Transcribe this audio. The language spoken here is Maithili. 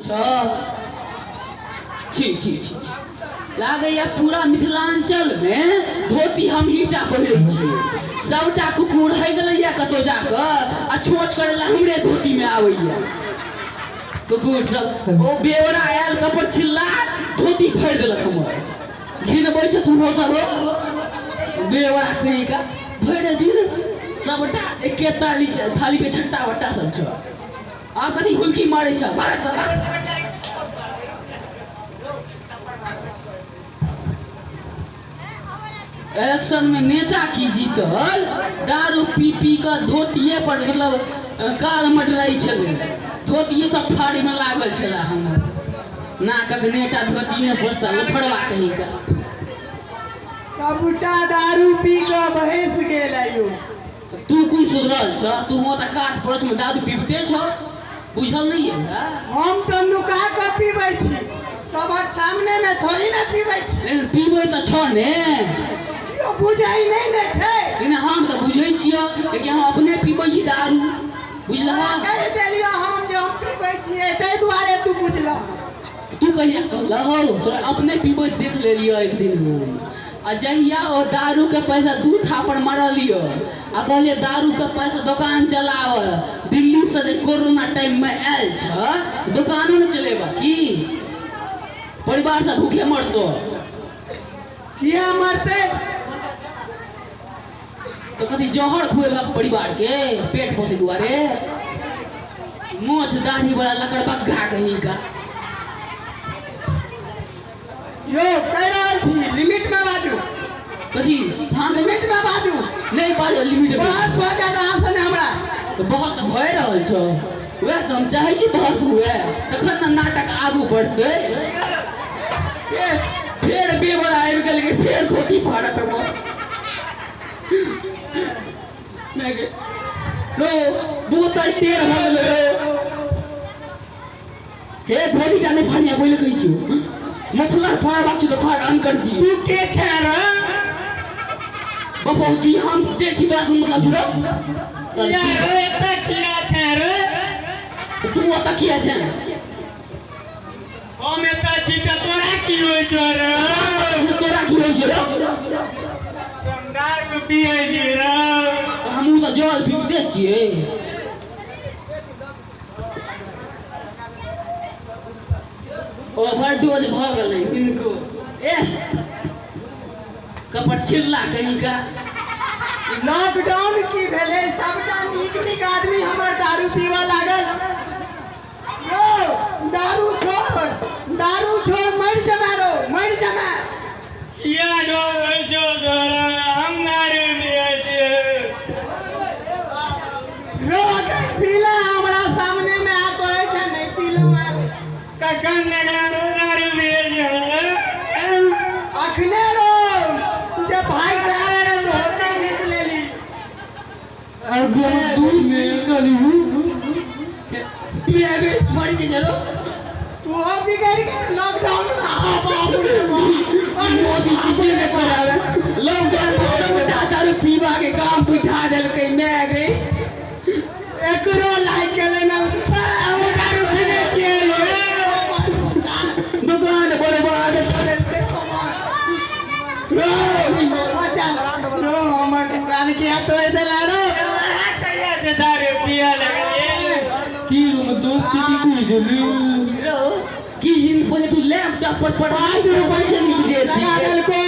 छौ छी छी छी छी। लागैया पूरा मिथिलाञ्चलमे धोती हमही टा पहिरै छियै सबटा कुकुर हइ गेलैया कतौ जाकऽ आ छोच करै लए हमरे धोतीमे आबैया कुकुर सब ओ बेवड़ा आयल कपड़ छिल्ला धोती फाड़ि देलक हमर घिनबै छै तूहो सब बेवड़ा कहीं का भरि दिन सबटा एके ताली थाली के छट्टा वट्टा सब छ आ कथी हुलकी मारै छ मारै सब इलेक्शन में नेता की जीतल दारू पी पी कऽ धोतिए पर मतलब काल मटराइ छलै धोतिए सब फाड़ीमे लागल छलै हमर नाकक नेता धोतिए पोसता लफड़वा कहीं का सबटा दारू पी कऽ बहस गेल आइयो तू कोन सुधरल छ तू हो तऽ काठ परस में दारू पीबते छ बुझल नहीं है हमरा हम तऽ नुका कऽ पीबै छी सबक सामने मे थोड़ी ने पीबै छी लेकिन पीबै तऽ छ ने केओ बुझै नहि ने छै लेकिन हम तऽ बुझै छियै लेकिन हम अपने पीबै छी दारू बुझलह कहि देलियौ हम जे हम पीबै छियै ताहि दुआरे तू बुझलह तू कहिया कहलह हौ तोरा अपने पीबैत देख लेलियौ एक दिन हम आ जहिया ओ दारूके पैसा दू थापड़ मारलियो आ कहलियै दारूके पैसा दोकान चलाब दिल्लीसँ जे कोरोना टाइममे आयल छ दोकानो नहि चलेबह की परिवार सब भूखे मरतो किया मरतै तऽ कथी जहर खुएबक परिवारके पेट पोसै दुआरे मोछ दाढ़ी वाला लकड़बग्घा कहीं का यौ कहि रहल छी लिमिट मे बाजू कथी हाँ लिमिट मे बाजू नहि बाजो लिमिट मे बहस भऽ जायत अहाँ सने हमरा तऽ बहस तऽ भए रहल छौ वएह तऽ हम चाहै छी बहस हुए तखन ने नाटक आगू बढ़तै फेर बेबर आबि गेल कि फेर धोती फाड़त हमर रो बोतल टेढ़ भऽ गेलै रो हे धोती टा नहि फाड़िया पहिले कहै छियौ मफलर फाड़बाक छौ तऽ फाड़ अनकर छी तू के छै रे बपौती हम जे छी तोरा कोन मतलब छौ रे किया रे एतऽ किया छै रे तू ओतऽ किया छै हम एतऽ छी तऽ तोरा की होइ छौ रे तोरा की होइ छौ रे हम दारू पियै छी रे हमहूँ तऽ जल पीबिते छियै ओवरडोज भऽ गेलै हिनको एह कपड़ छिल्ला कहीं का लॉकडाउन की भेलै सबटा नीक नीक आदमी हमर दारू पीबऽ लागल यौ दारू छोड़ दारू छोड़ मरि जेबै रौ मरि जेबै किया डोबै छौ तोरा हम दारू पियै छियै रौ अगर पीला हमरा सामने मे आ कहै छै नहि पीलहुँ हँ कखन देखला दारू पियै छियै अखने रौ जे भाई साहब के धोती घीच लेली मैं अभी मर के चलो तू हो बिगड़ के लॉकडाउन में आ बाप रे बाप मोदी जी के ने करावे लॉकडाउन में सबटा दारू पीबा के काम बुझा देलकै मैं गई एकरो लाइक गेलै ना हम दारू पीने छियै दुकान बर्बाद कर देलकै रो अच्छा रो हमर दुकान किया तोड़ देला रो कहिया से दारू पिया लगलियै की रूम दोस्त की कोई जलू रो की हिंद पहिले तू लैपटॉप पर पढ़ाई 5 रुपया छै नी विद्यार्थी लगा के देलको